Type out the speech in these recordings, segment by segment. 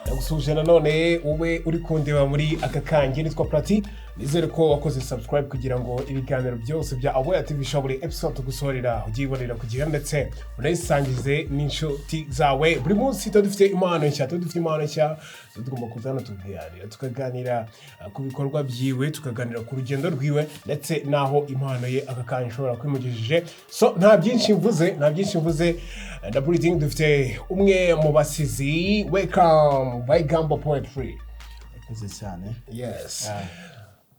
Ndagusuhuje nanone wowe uri kundeba muri aka kange. Nitwa Plati. Nizere ko wakoze subscribe kugira ngo ibiganiro byose bya Aware TV Show, buri episode tugusohorera, ujye uyibonera ku gihe, ndetse unayisangize n'inshuti zawe. Buri munsi tuba dufite impano nshya, tuba dufite impano nshya, tuba tugomba kuza hano tukaganira ku bikorwa byiwe, tukaganira ku rugendo rwiwe, ndetse n'aho impano ye aka kanya ishobora kwimugejeje. So nta byinshi mvuze, nta byinshi mvuze. Na buritingi dufite umwe mu basizi. Welcome, Bayigamba Poetry. Urakoze cyane. Yes.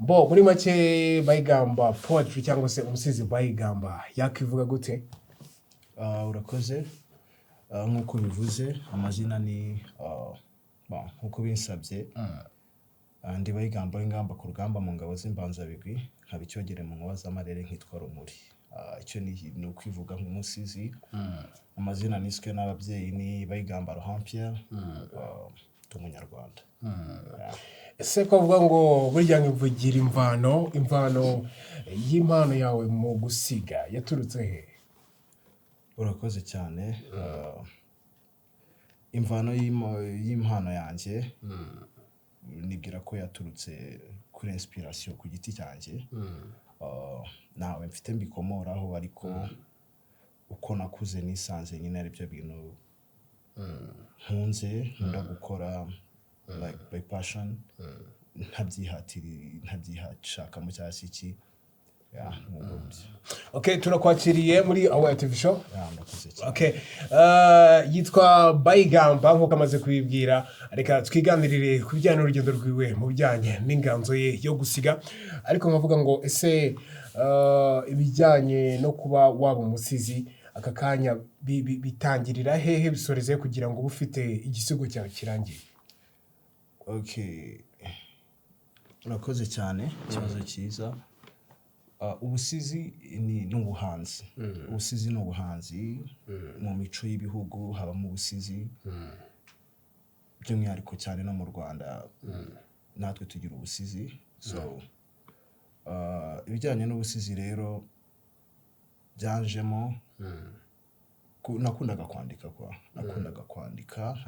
Bo muri make, Bayigamba Poetry cyangwa se umusizi Bayigamba yakwivuga gute? Urakoze. Nk'uko bivuze, amazina ni bon, nk'uko binsabye. Ndi Bayigamba w'ingamba ku rugamba mu ngabo z'imbanzabigwi, nkaba icyogere mu nkuba z'amarere, nkitwa Rumuri. Icyo ni ukwivuga nk'umusizi. Amazina niswe n'ababyeyi ni Bayigamba Laurent Pierre. Ndi umunyarwanda. Yeah. Ese ko avuga ngo burya ngo imvugira imvano, imvano y'impano yawe mu gusiga yaturutse he? Urakoze cyane. Imvano y'impano yanjye nibwira ko yaturutse kuri inspiration ku giti cyanjye. Ntawe mfite mbikomoraho, ariko uko nakuze nisanze nyine ari byo bintu nkunze, nkunda gukora like by passion, ntabyihatiri, ntabyihashakamo cyangwa se iki. Yeah, ni ubwo buryo. Okay, turakwakiriye muri Aware TV Show. Yeah, ndakoze cyane. Okay. Yitwa Bayigamba nk'uko amaze kubibwira. Reka twiganirire ku bijyanye n'urugendo rwiwe mu bijyanye n'inganzo ye yo gusiga. Ariko nkavuga ngo ese ibijyanye no kuba waba umusizi aka kanya bitangirira hehe, bisoreze kugira ngo ube ufite igisigo cyawe kirangiye? Okay, urakoze cyane, ikibazo cyiza. Ubusizi ni ubuhanzi. Ubusizi ni ubuhanzi. Mu mico y'ibihugu habamo ubusizi, by'umwihariko cyane no mu Rwanda natwe tugira ubusizi. So ibijyanye n'ubusizi rero byanjemo nakundaga kwandika kwa nakundaga kwandika,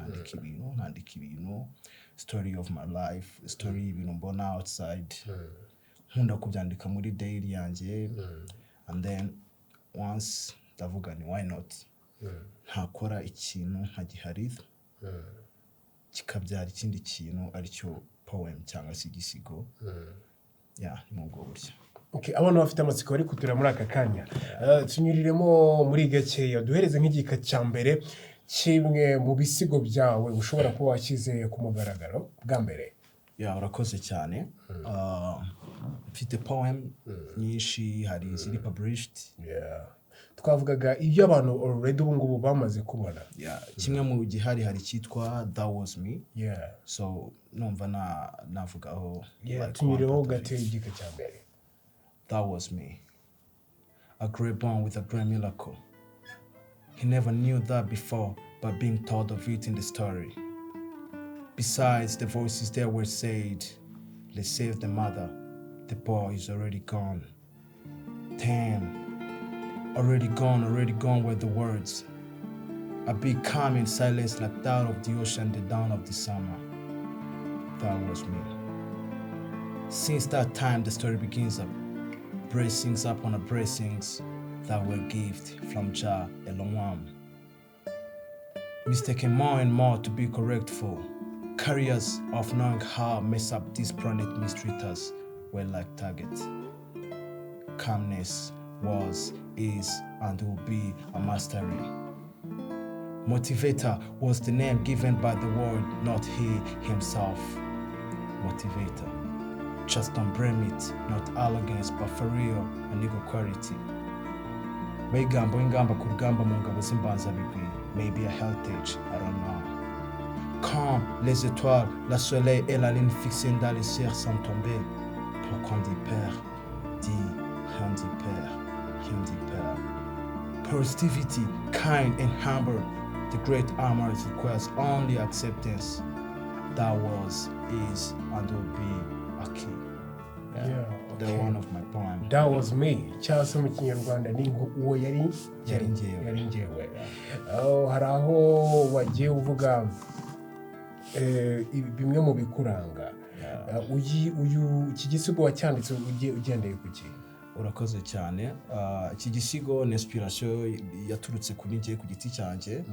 nkandika ibintu, story of my life, story y'ibintu mbona outside. Nkunda kubyandika muri daily yanjye, and then once ndavuga ni why not ntakora ikintu nkagiha rhythm, kikabyara ikindi kintu, aricyo poem cyangwa se igisigo. Yeah, ni muri ubwo buryo. Okay, abantu bafite amatsiko bari kutureba muri aka kanya. Tunyuriremo muri gakeya, duhereze nk'igika cya mbere kimwe mu bisigo byawe ushobora kuba washyize ku mugaragaro bwa mbere. Yeah, urakoze cyane. Mfite poem nyinshi, hari iziri published. Yeah. Twavugaga ibyo abantu already ubu ngubu bamaze kubona. Yeah, kimwe mu gihari hari icyitwa "That Was Me". So numva navugaho like Tunyurireho one part of gato it. igika cya mbere. That was me. A great born with a great miracle. He never knew that before, but being told of it in the story. Besides, the voices there were said, "Let's save the mother. The boy is already gone." Damn. Already gone were the words. A big calm in silence like that of the ocean, the dawn of the summer. That was me. Since that time, the story begins up. Blessings upon a blessings that were gift from Jah Elohim. Mistaken more and more to be correct for. Carriers of knowing how mess up this planet mistreat us were like target. Calmness was, is, and will be a mastery. Motivator was the name given by the world, not he himself. Motivator. Just don't blame it, not arrogance, but for real, an ego quality. Bayigamba w'ingamba ku rugamba mu ngabo z'imbanzabigwi, maybe a heritage, I don't know. Quand les étoiles, la soleil et la lune fixées dans les ciels sont tombées, pourquoi on dit père, dit, rien dit père, rien dit père. Positivity, kind and humble, the great armor requires only acceptance. That was, is, and will be a key. Yeah, the one of my poem. "That Was Me", cyangwa se mu Kinyarwanda ni ngo uwo yari Yari njyewe. Yari njyewe. Oh, hari aho wagiye uvuga Bimwe mu bikuranga. Uyu iki gisigo wacyanditse ugendeye ku ki? Urakoze cyane. Iki gisigo ni inspiration yaturutse kuri njye ku giti cyanjye.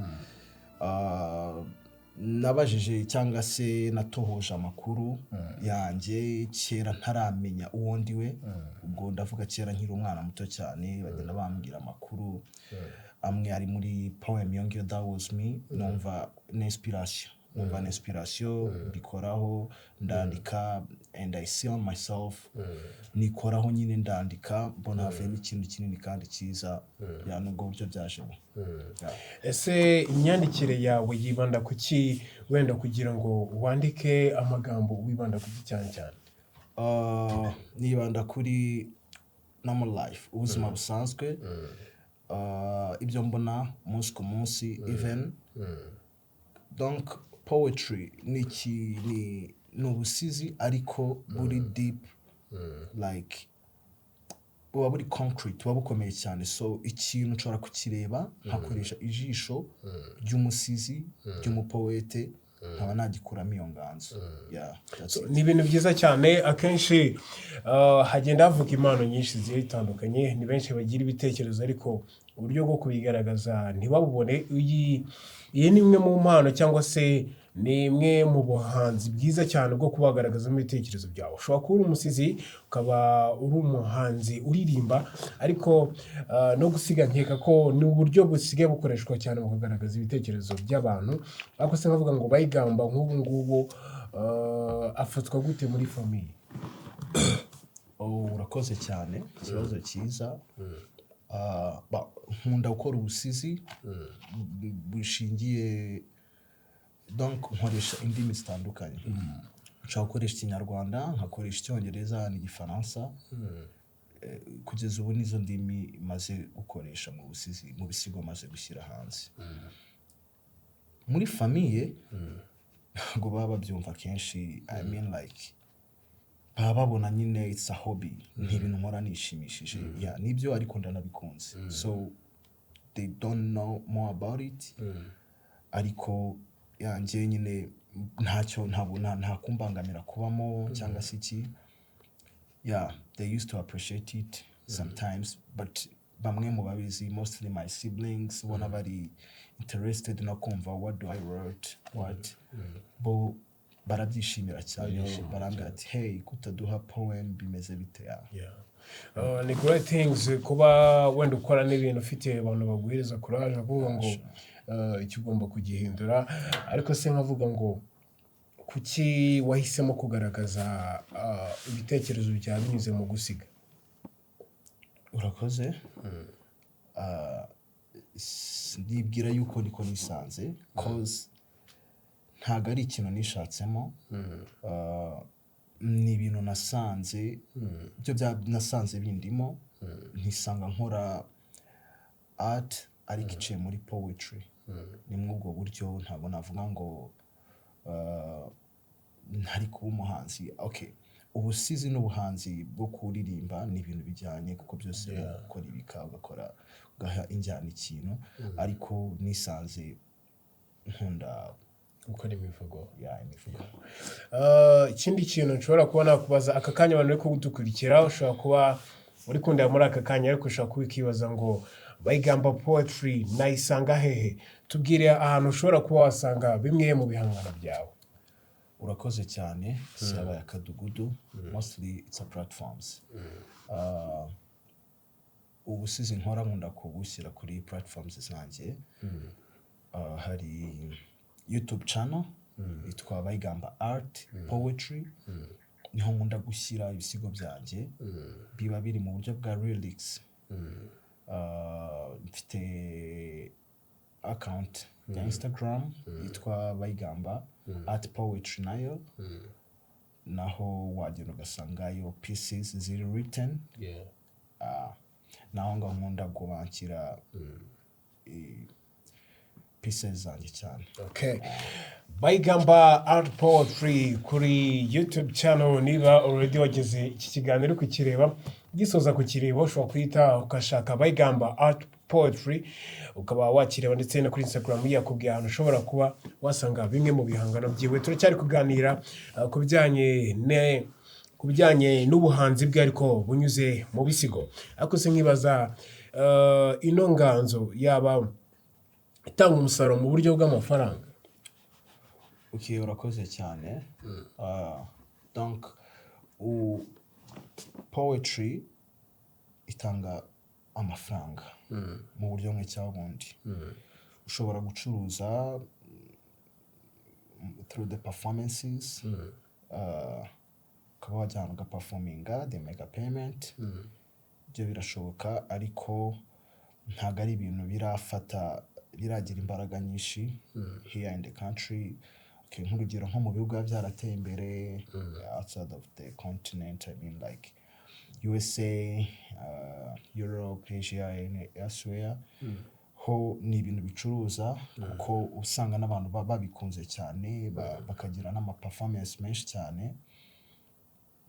Nabajije cyangwa se natohoje amakuru yanjye kera ntaramenya uwo ndi we. Ubwo ndavuga kera nkiri umwana muto cyane, bagenda bambwira amakuru amwe ari muri poem iyo ngiyo, "That Was Me". Numva ni inspiration, numva ni inspiration, mbikoraho, ndandika and I see on myself, nikoraho nyine, ndandika, mbona havuyemo ikintu kinini kandi cyiza. Yeah, nubwo buryo byajemo. Yeah. Ese imyandikire yawe yibanda ku ki? Wenda kugira ngo wandike amagambo wibanda ku ki cyane cyane? Nibanda kuri normal life, ubuzima busanzwe, ibyo mbona umunsi ku munsi even. Donc poetry ni ubusizi ariko buri deep, like buba buri concrete, buba bukomeye cyane. So ikintu nshobora kukireba nkakoresha ijisho ry'umusizi, ry'umupoete, nkaba nagikuramo iyo nganzo. Yeah, that's it. Ni ibintu byiza cyane. Akenshi hagenda havuka impano nyinshi zigiye zitandukanye, ni benshi bagira ibitekerezo ariko uburyo bwo kubigaragaza ntibabubone. Iyi ni imwe mu mpano cyangwa se ni imwe mu buhanzi bwiza cyane bwo kuba wagaragazamo ibitekerezo byawe. Ushobora kuba uri umusizi, ukaba uri umuhanzi uririmba, ariko no gusiga nkeka ko ni uburyo busigaye bukoreshwa cyane mu kugaragaza ibitekerezo by'abantu. Ariko se nkavuga ngo Bayigamba nk'ubu ngubu afatwa gute muri famille? Oh, urakoze cyane, ikibazo cyiza. Nkunda gukora ubusizi bushingiye, donc nkoresha indimi zitandukanye. Nshobora gukoresha Ikinyarwanda, nkakoresha Icyongereza n'Igifaransa. Kugeza ubu nizo ndimi maze gukoresha mu busizi, mu bisigo maze gushyira hanze. Muri famille ntabwo baba babyumva kenshi. I mean, like baba babona nyine it's a hobby, ni ibintu nkora nishimishije. Yeah, nibyo, ariko ndanabikunze, so they don't know more about it. Ariko yanjye nyine ntacyo, ntabwo nta kumbangamira kubamo cyangwa se iki. Yeah, they used to appreciate it sometimes, but bamwe mu babizi, mostly my siblings, ubona bari interested no kumva what do I wrote, what bo barabyishimira cyane, barambwira ati: "Hey, kutaduha poem bimeze bite?" Yeah. Yeah. Ni great things kuba wenda ukora n'ibintu ufite abantu baguhereza courage, kuvuga ngo icyo ugomba kugihindura. Ariko se nkavuga ngo kuki wahisemo kugaragaza ibitekerezo byawe binyuze mu gusiga? Urakoze. Nibwira yuko niko nisanze, cause ntabwo ari ikintu nishatsemo. Ni ibintu nasanze, byo nasanze bindimo, ntisanga nkora art ariko iciye muri poetry. Ni muri ubwo buryo. Ntabwo navuga ngo ntari kuba umuhanzi. Okay, ubusizi n'ubuhanzi bwo kuririmba ni ibintu bijyanye, kuko byose ni gukora ibika, ugakora, ugaha injyana ikintu, ariko nisanze nkunda gukora imivugo. Ya, imivugo. Ikindi kintu nshobora kuba nakubaza aka kanya, abantu bari kudukurikira, ushobora kuba uri kundeba muri aka kanya, ariko ushobora kuba ukibaza ngo Bayigamba poetry nayisanga hehe? Tubwire ahantu ushobora kuba wasanga bimwe mu bihangano byawe. Urakoze cyane. Yabaye akadugudu, mostly it's a platforms. Ubusizi nkora nkunda kubushyira kuri platforms zanjye. Hari YouTube channel yitwa Bayigamba Art Poetry, niho nkunda gushyira ibisigo byanjye, biba biri mu buryo bwa lyrics. Mfite account ya Instagram yitwa Bayigamba Art Poetry, nayo naho wagenda ugasangayo pieces ziri written. Naho ngaho nkunda kubakira pieces zanjye. pieces zanjye cyane. Okay. Bayigamba Art Poetry kuri YouTube channel. Niba already wageze iki kiganiro uri kukireba, gisoza kukireba, ushobora guhita ugashaka Bayigamba Art Poetry ukaba wakireba, ndetse no kuri Instagram yakubwiye ahantu ushobora kuba wasanga bimwe mu bihangano byiwe. Turacyari kuganira ku bijyanye n'ubuhanzi bwe ariko bunyuze mu bisigo. Ariko se nkibaza, ino nganzo yaba itanga umusaruro mu buryo bw'amafaranga? Okay, urakoze cyane. Donc poetry itanga amafaranga mu buryo bumwe cyangwa ubundi. Ushobora gucuruza through the performances, ukaba wajya ahantu ugaperforminga, they make a payment. Ibyo birashoboka, ariko ntabwo ari ibintu birafata, biragira imbaraga nyinshi here in the country. Okay, nk'urugero nko mu bihugu biba byarateye imbere outside of the continent, I mean like USA, Europe, Asia and elsewhere, ho ni ibintu bicuruza kuko usanga n'abantu babikunze cyane, bakagira n'ama performance menshi cyane.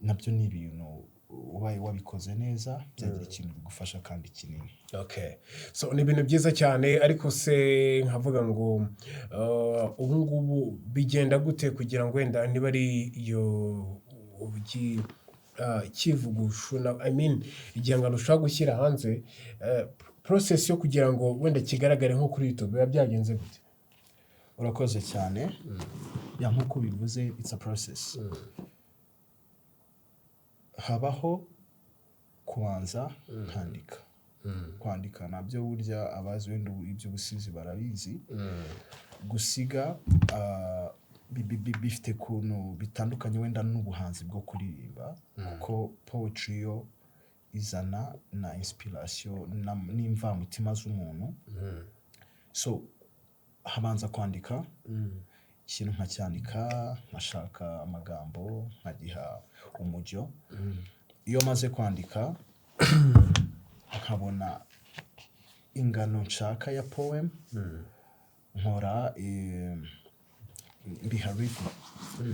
Nabyo ni ibintu ubaye wabikoze neza byagira ikintu bigufasha kandi kinini. Okay. So ni ibintu byiza cyane. Ariko se nkavuga ngo ubu ngubu bigenda gute kugira ngo wenda niba ari iyo icyivugo I mean igihangano ushobora gushyira hanze, process yo kugira ngo wenda kigaragare nko kuri YouTube biba byagenze gute? Urakoze cyane. Yeah, nk'uko ubivuze, it's a process. Habaho kubanza nkandika. Kwandika nabyo burya abazi wenda iby'ubusizi barabizi. Gusiga bifite ukuntu bitandukanye wenda n'ubuhanzi bwo kuririmba, kuko poetry yo izana na inspiration n'imvamutima z'umuntu. So habanza kwandika ikintu, nkacyandika, nkashaka amagambo, nkagiha umujyo. Iyo maze kwandika nkabona ingano nshaka ya poem, nkora mbiha rhythm,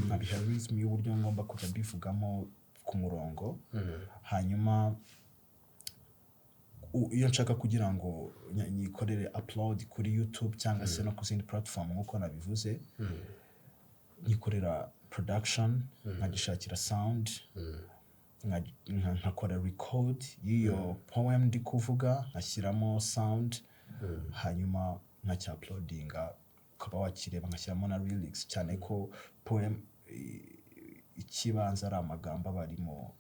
nkabiha rhythm y'uburyo ngomba kujya mbivugamo ku murongo. Hanyuma iyo nshaka kugira ngo nyikorere upload kuri YouTube cyangwa se no ku zindi platform, nk'uko nabivuze, nyikorera production, nkagishakira sound, nkakora record y'iyo poem ndi kuvuga, nkashyiramo sound, hanyuma nkacya-uploadinga ukaba wakireba, nkashyiramo na lyrics, cyane ko poem ikibanza ari amagambo aba arimo.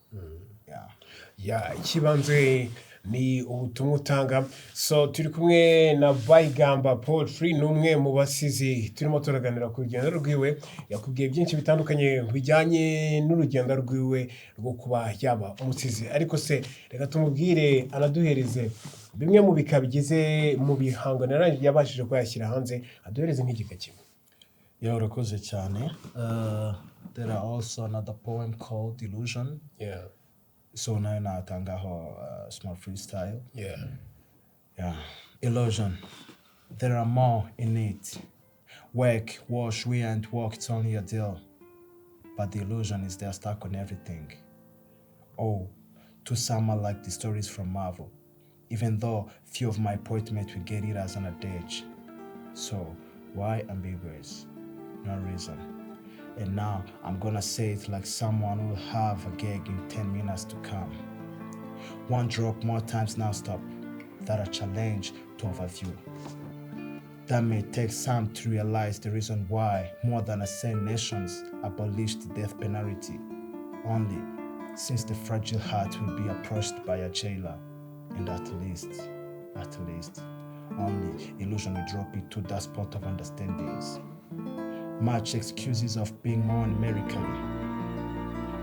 Yeah. Yeah, ikibanze ni ubutumwa utanga. So turi kumwe na Bayigamba Poetry, ni umwe mu basizi. Turimo turaganira ku rugendo rwiwe. Yakubwiye byinshi bitandukanye bijyanye n'urugendo rwiwe rwo kuba yaba umusizi. Ariko se reka tumubwire anaduhereze bimwe mu bika bigize mu bihangano yabashije kuba yashyira hanze, aduhereze nk'igika kimwe. Yeah, urakoze cyane. There are also another poem called Illusion. So nayo natangaho small freestyle. Yeah. Illusion. There are more in it. Work, wash, we and work, it's only a deal. But the illusion is they're stuck on everything. Oh, to some are like the stories from Marvel. Even though few of my appointments will get it as an adage. So, why ambiguous? No reason. And now I'm gonna say it like someone who will have a gig in 10 minutes to come. One drop more times now stop. That a challenge to overview. That may take some to realize the reason why more than a 10 nations abolished the death penalty. Only since the fragile heart will be approached by a jailer. And at least, only illusion will drop it to that spot of understandings. Much excuses of being more numerically.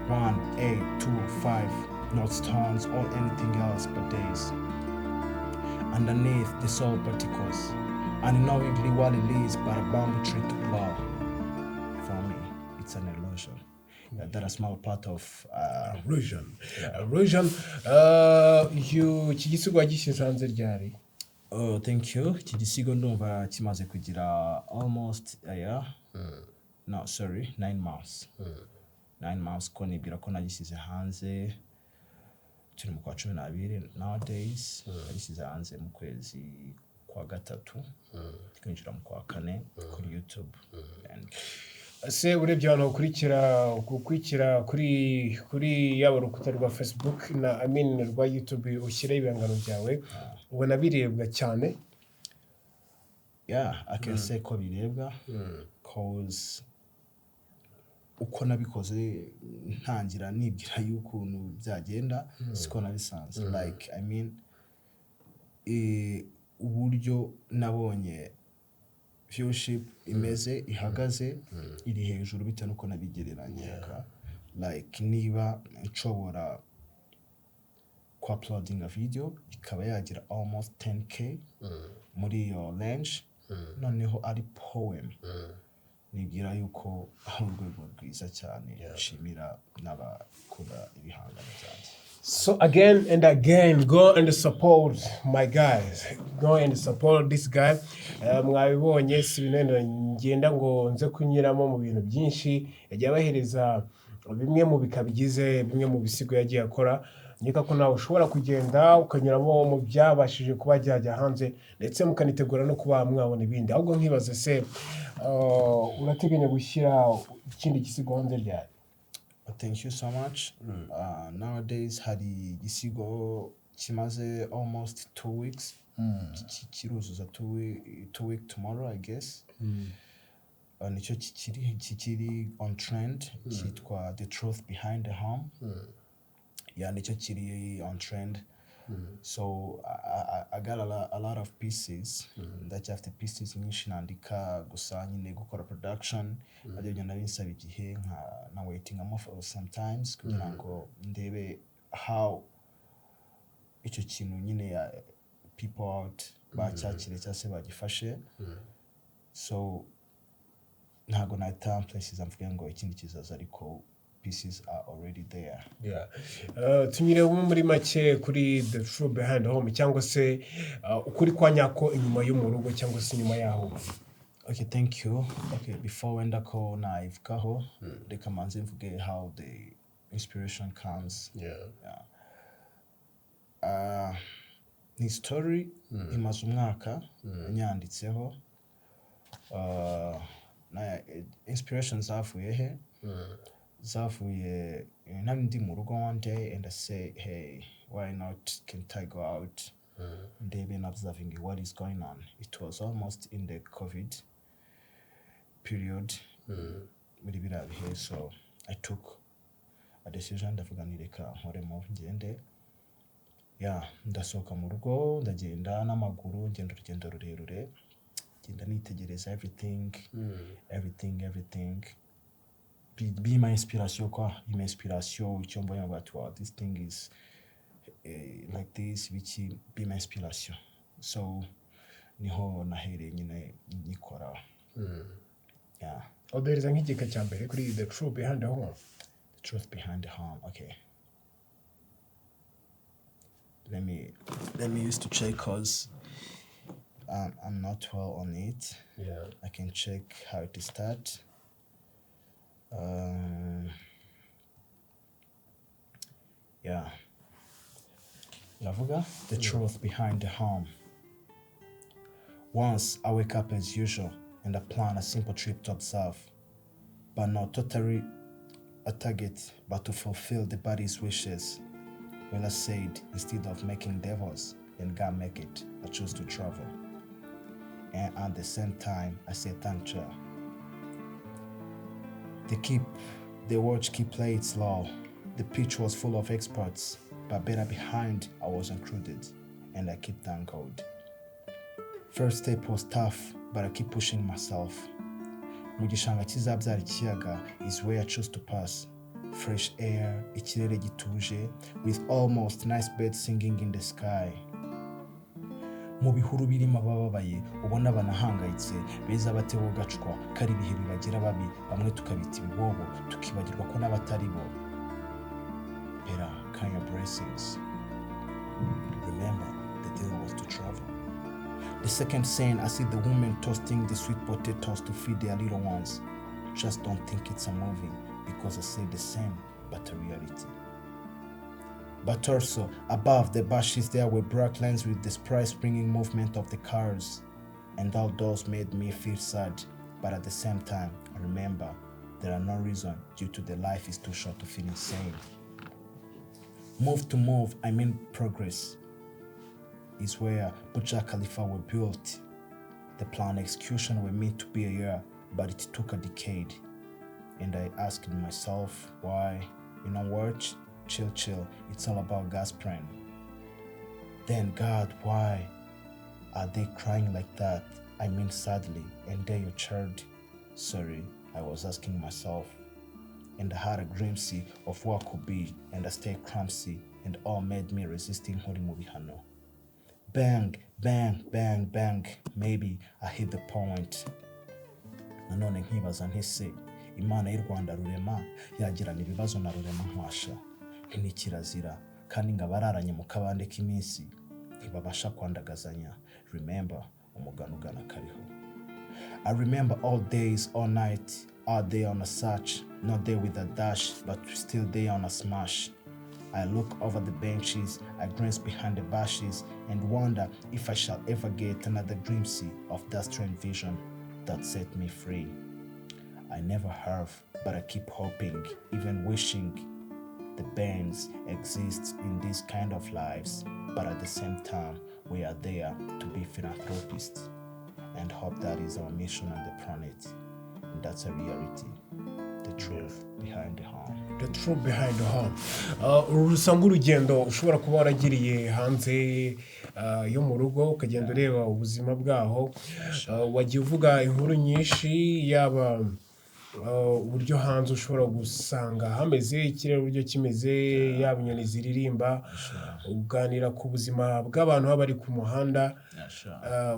1, 8, 2, 5, not stones or anything else but days. Underneath the soul particles, unknowingly what it is but a bamboo tree to blow. For me, it's an illusion. Yeah, that a small part of Illusion. Illusion. Iki gisigo wagishyize hanze ryari? Oh, thank you. Iki gisigo ndumva kimaze kugira almost a year, no, sorry, 9 months, 9 months, ko nibwira ko nagishyize hanze turi mu kwa 12 nowadays. Nagishyize hanze mu kwezi kwa gatatu, twinjira mu kwa kane, kuri YouTube and Ese urebye abantu bakurikira kuri yaba urukuta rwa Facebook na, I mean, rwa YouTube ushyiraho ibihangano byawe, ubona birebwa cyane? Yeah, I can say ko birebwa, 'cause uko nabikoze ntangira nibwira y'ukuntu byagenda siko nabisanze. Like, I mean, uburyo nabonye viewership imeze, ihagaze, iri hejuru bitewe n'uko nabigereranyaga. Like, niba nshobora ku uploadinga video ikaba yagira almost 10K muri iyo range, noneho ari poem, nibwira yuko ari urwego rwiza cyane. Nshimira n'abakunda ibihangano byanjye. So again and again, go and support my guys. Go and support this guy. Mwabibonye, si ibintu wenda ngenda ngo nze kunyuramo mu bintu byinshi. Yagiye abahereza bimwe mu bika bigize bimwe mu bisigo yagiye akora. Nkeka ko nawe ushobora kugenda ukanyuramo mu byabashije kuba byajya hanze, ndetse mukanitegura no kuba mwabona ibindi. Ahubwo nkibaze se, urateganya gushyira ikindi gisigo hanze ryari? Thank you so much. Nowadays hari igisigo kimaze almost 2 weeks. Kiruzuza 2 week tomorrow, I guess. Nicyo kikiri on trend, cyitwa "The Truth Behind the Home". Yeah, nicyo kiri on trend. So I got a lot of pieces. Ndacyafite pieces nyinshi nandika, gusa nyine gukora production nabyo bigenda binsaba igihe, nka na waitingamo for sometimes kugira ngo ndebe how icyo kintu nyine ya people out bacyakire cyangwa se bagifashe. So ntabwo nahita places mvuge ngo ikindi kizaza, ariko pieces are already there. Yeah. Tunyuremo muri make kuri "The Truth Behind Home", cyangwa se ukuri kwa nyako inyuma yo mu rugo cyangwa se inyuma yaho. Okay, thank you. Okay, before wenda ko nayivugaho, reka manze mvuge how the inspiration comes. Yeah. Ni story imaze umwaka nyanditseho. Na inspiration zavuye he? Zavuye nari ndi mu rugo one day and I say, "Hey, why not can't I go out ndebe and observing what is going on?" It was almost in the COVID period, muri biriya bihe. So I took a decision, ndavuga ni reka nkore move, ngende. Yeah, ndasohoka mu rugo, ndagenda n'amaguru, ngenda urugendo rurerure, ngenda nitegereza everything, everything, everything. Be my inspiration quoi, be my inspiration. Icyo mbonye ngo ati, "Wow, this thing is like this," biki, be my inspiration. So niho nahereye nyine nyikora, yeah. Oduhereza nk'igika cya mbere kuri "The Truth Behind the Home". The Truth Behind the Home. Okay, let me use to check, 'cause I'm not well on it. I can check how to start. Yeah. Iravuga "The Truth Behind the Home". Once I wake up as usual and I plan a simple trip to observe, but not totally a target, but to fulfill the body's wishes. Well, I said, instead of making devils and God make it, I choose to travel. And at the same time, I say thank you. They keep the watch keep play it slow. The pitch was full of experts, but better behind I was included, and I keep thank God. First step was tough, but I keep pushing myself. Mu gishanga kizabyara ikiyaga is where I choose to pass. Fresh air, ikirere gituje, with almost nice birds singing in the sky. Mu bihuru birimo abababaye, ubona banahangayitse, beza batewe gacwa ko ari ibihe bibagira babi, bamwe tukabita ibibobo, tukibagirwa ko n'abatari bo. Better count your blessings. Remember, the deal was to travel. The second scene, I see the woman toasting the sweet potatoes to feed their little ones. Just don't think it's a movie because I say the same, but a reality. But also, above the bushes there were black lines with the sprite springing movement of the cars. And all those made me feel sad, but at the same time, I remember there are no reason due to the life is too short to feel insane. Move to move, I mean progress, is where Burj Khalifa were built. The plan execution were meant to be a year, but it took a decade. And I asked myself why. You know what? Chill, chill. It's all about God's plan. Then God, why are they crying like that? I mean, sadly, and they your child. Sorry, I was asking myself. And I had a glimpse of what could be, and I stayed clumsy, and all made me resisting holy mu bihano. Bang, bang, bang, bang. Maybe I hit the point. Nanone nkibaza nti se Imana y'u Rwanda Rurema yagirana ibibazo na Rurema nkwasha? Nti ni kirazira kandi ngo abararanye mu kabande k'iminsi ntibabasha kwandagazanya. Remember, umugani ugana kariho. I remember all days, all night, all day on a search, not there with a dash, but still there on a smash. I look over the benches, I glance behind the bushes, and wonder if I shall ever get another glimpse of that strange vision that set me free. I never have, but I keep hoping, even wishing the bands exist in these kind of lives, but at the same time, we are there to be philanthropists and hope that is our mission on the planet. And that's a reality, the truth behind the harm. The truth behind the harm. Uru rusa nk'urugendo ushobora kuba waragiriye hanze yo mu rugo, ukagenda ureba ubuzima bwaho. Wagiye uvuga inkuru nyinshi, yaba uburyo hanze ushobora gusanga hameze, ikirere uburyo kimeze, yaba inyoni ziririmba, uganira ku buzima bw'abantu baba bari ku muhanda,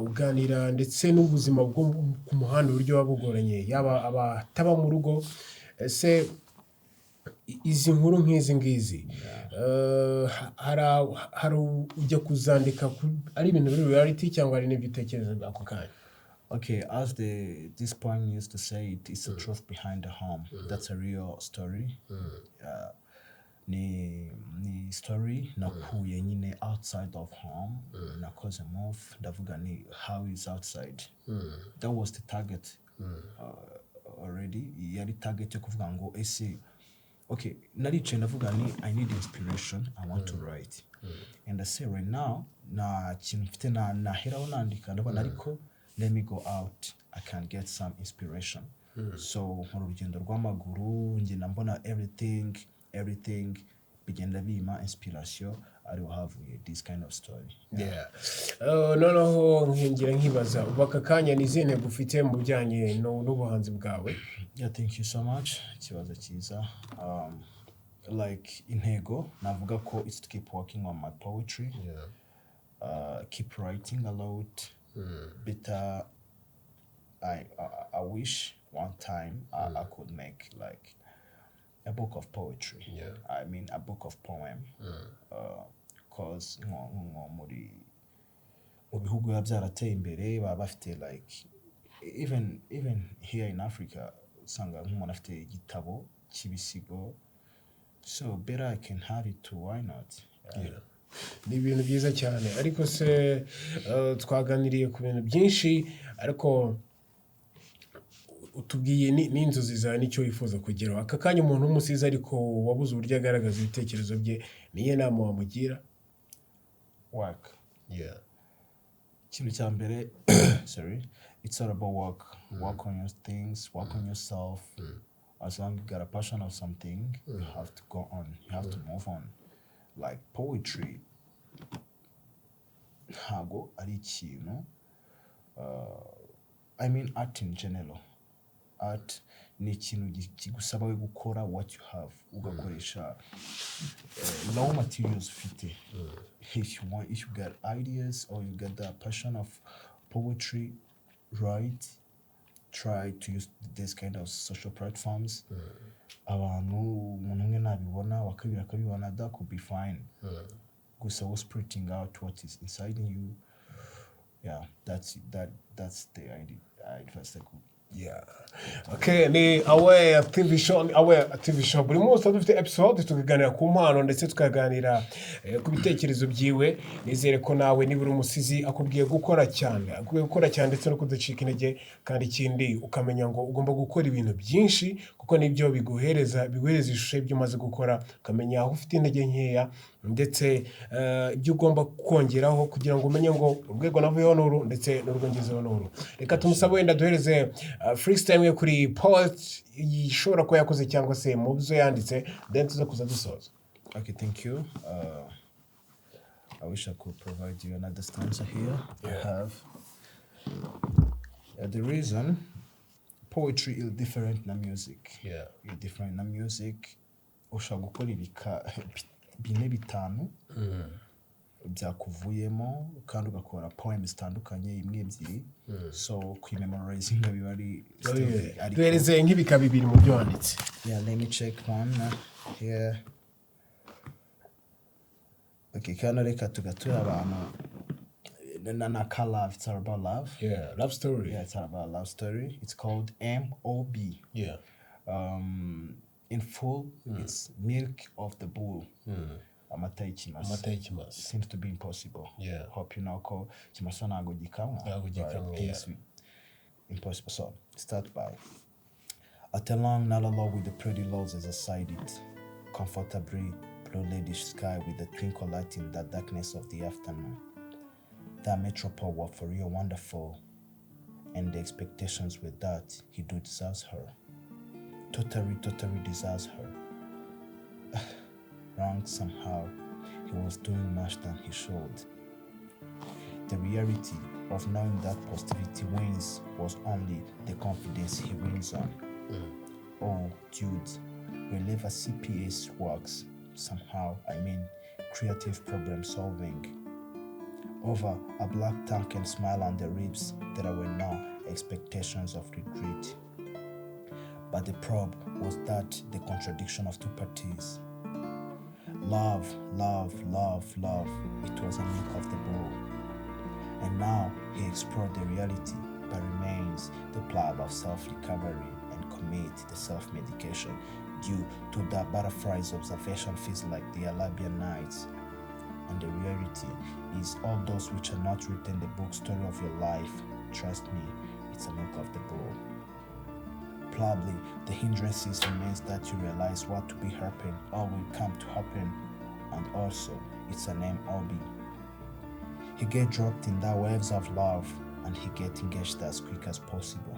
uganira ndetse n'ubuzima bwo ku muhanda uburyo buba bugoranye, yaba abataba mu rugo. Ese izi nkuru nk'izi ngizi, hari ujya kuzandika ari ibintu biri reality cyangwa hari n'ibyo utekereza ako kanya? Okay, as the this poem used to say, it is the truth behind the harm. That's a real story. Ni story nakuye nyine outside of home. Nakoze move, ndavuga ni how is outside. That was the target already. Yari target yo kuvuga ngo ese, okay, naricaye ndavuga ni I need inspiration, I want to write. And I say right now nta kintu mfite na naheraho nandika, ndabona ariko let me go out, I can get some inspiration. So nkora urugendo rw'amaguru, ngenda mbona everything, everything bigenda bimpa inspiration, ariho havuye this kind of story. Yeah. Noneho nkingira nkibaza, ubu aka kanya ni izihe ntego ufite mu bijyanye n'ubuhanzi bwawe? Yeah, thank you so much. Ikibazo cyiza. Like intego navuga ko it's to keep working on my poetry, keep writing a lot. Better, I wish one time I could make like a book of poetry. I mean a book of poem. 'Cause nko muri mu bihugu biba byarateye imbere baba bafite like even here in Africa usanga nk'umuntu afite igitabo cy'ibisigo, so better I can have it too, why not? Yeah. Yeah. Ni ibintu byiza cyane. Ariko se twaganiriye ku bintu byinshi, ariko utubwiye n'inzozi zawe n'icyo wifuza kugeraho. Aka kanya umuntu w'umusizi ariko wabuze uburyo agaragaza ibitekerezo bye, niyo nama wamugira? Work. Ikintu cya mbere, sorry, it's all about work. Work on your things, work on yourself. As long as you got a passion of something, you have to go on, you have to move on. Like poetry ntago ari ikintu, I mean art in general, art ni ikintu kigusaba we gukora what you have, ugakoresha raw materials ufite. If you want, if you got ideas or you got the passion of poetry, write, try to use this kind of social platforms. Abantu umuntu umwe nabibona, wa kabiri akabibona, that could be fine. Gusa was putting out what is inside you. Yeah, that's the idea, advice I could. Yeah. Okay, ni Aware TV Show, ni Aware TV Show. Buri munsi tuba dufite episode tukaganira ku mpano ndetse tukaganira ku bitekerezo byiwe. Nizere ko nawe niba uri umusizi akubwiye gukora cyane, akubwiye gukora cyane ndetse no kudacika intege, kandi ikindi ukamenya ngo ugomba gukora ibintu byinshi kuko nibyo biguhereza ishusho y'ibyo umaze gukora, ukamenya aho ufite intege nkeya ndetse ibyo ugomba kongeraho kugira ngo umenye ngo urwego navuyeho n'uru ndetse n'urwo ngezeho n'uru. Reka tumusabe wenda duhereze freestyle ye kuri poet ishobora kuba yakoze cyangwa se mu byo yanditse, then tuze kuza dusoza. Okay, thank you. I wish I could provide you another stanza here. I have. The reason poetry is different than music. Is different than music. Ushobora gukora ibika bine, bitanu byakuvuyemo kandi ugakora poem zitandukanye, imwe, ebyiri, so kuyimemorizinga biba ari still ariko. Duhereze nk'ibika bibiri mu byo wanditse. Yeah, let me check one here. Okay, kano reka tugatura abantu na ka love. It's all about love. Yeah, love story. Yeah, it's all about love story. It's called M.O.B. In full, it's milk of the bull, amata y'ikimasa. Amata y'ikimasa. Seems to be impossible. Hope you know ko ikimasa ntabwo gikamwa. Ntabwo gikamwa. Right, things impossible. So start by at a long narrow law with the pretty roses aside it, comfortably blue ladish sky with the twinkle light in the darkness of the afternoon. That metropole was for real wonderful, and the expectations were that he do deserves her. Totally, totally deserves her. Wrong somehow, he was doing much than he should. The reality of knowing that positivity wins was only the confidence he wins on. Oh, dude, wherever CPS works, somehow, I mean, creative problem solving. Over a black tank and smile on the ribs, there were no expectations of retreat. But the probe was that the contradiction of two parties. Love, love, love, love, it was a milk of the bull. And now he explored the reality, but remains the plab of self-recovery and commit the self-medication due to the butterfly's observation feels like the Arabian Nights. And the reality is all those which are not written in the book story of your life, trust me, it's a milk of the bull. Probably the hindrances remains that you realize what to be happen or will come to happen, and also it's a name Obi. He get dropped in the waves of love and he get engaged as quick as possible.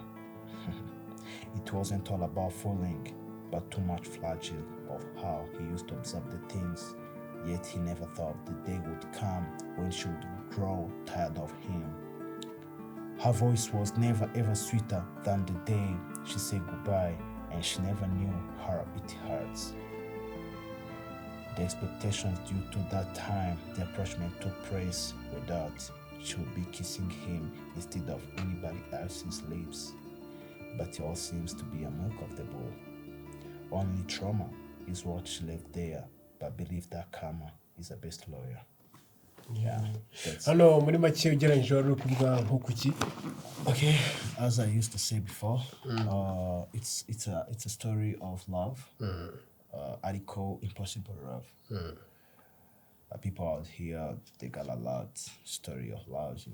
It wasn't all about falling, but too much fragile of how he used to observe the things. Yet he never thought the day would come when she would grow tired of him. Her voice was never ever sweeter than the day she said goodbye, and she never knew how it hurts. The expectations due to that time the approachment took place without she would be kissing him instead of anybody else's lips. But it all seems to be a milk of the bull. Only trauma is what she left there, but believe that karma is the best lawyer. Yeah, that's Hano muri make ugereranyije wari uri kuvuga nko kuki? Okay. As I used to say before, it's a story of love. Ariko impossible love. People out here, they got a lot story of love.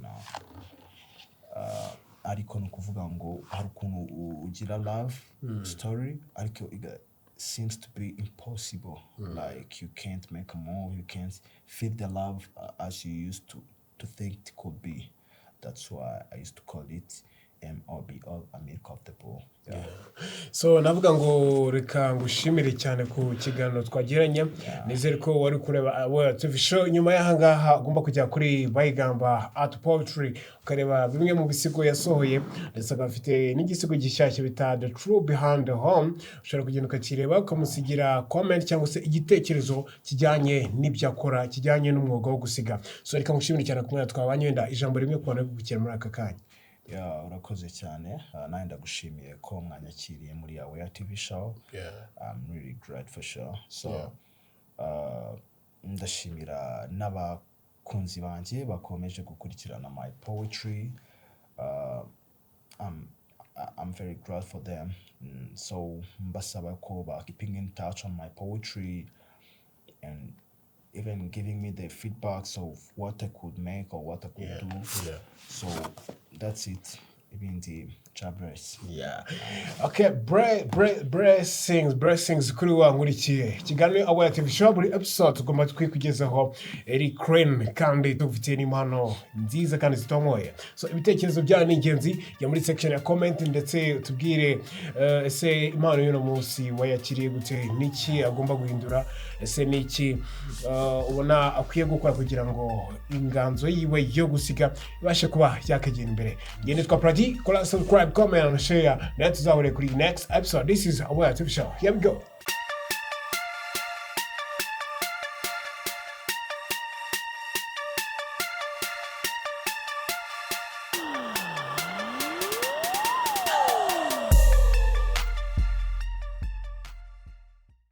Ariko ni ukuvuga ngo hari ukuntu ugira love story ariko seems to be impossible, like you can't make a move, you can't feel the love as you used to think it could be. That's why I used to call it MOBL, a milk of the bull, yeah. So navuga ngo reka ngushimire cyane ku kiganiro twagiranye. Nizere ko wari kureba Aware TV Show. Nyuma y'aha ngaha ugomba kujya kuri Bayigamba Art Poetry ukareba bimwe mu bisigo yasohoye, ndetse akaba afite n'igisigo gishyashya bita The True Behind the Home. Ushobora kugenda ukakireba, ukamusigira comment cyangwa se igitekerezo kijyanye n'ibyo akora, kijyanye n'umwuga wo gusiga. So reka ngushimire cyane ku mwanya twabanye. Wenda ijambo rimwe ku bantu bari gukurikira muri aka kanya. Yeah, urakoze cyane. Nanjye ndagushimiye ko mwanyakiriye muri Aware TV Show. I'm really glad for sure. So ndashimira n'aba Abakunzi banjye bakomeje gukurikirana my poetry. I'm very glad for them. So mbasaba ko ba keeping in touch on my poetry and even giving me the feedbacks of what I could make or what I could do. So that's it. Ibindi, God bless. Yeah. Okay, blessings, blessings kuri wa nkurikiye. Ikiganiro Aware TV Show, buri episode tugomba twikugezaho Eric Crane kandi tugufitiye n'impano nziza kandi zitomoye. So ibitekerezo byanyu ni ingenzi, jya muri section ya comment ndetse tubwire ese impano y'uno munsi wayakiriye gute, niki agomba guhindura, ese niki ubona akwiye gukora kugira ngo inganzo yiwe yo gusiga ibashe kuba yakegera imbere. Njye nitwa Pradi, kora subscribe, comment and share. Nawe tuzahurire kuri next episode. This is Aware TV Show. Here we go.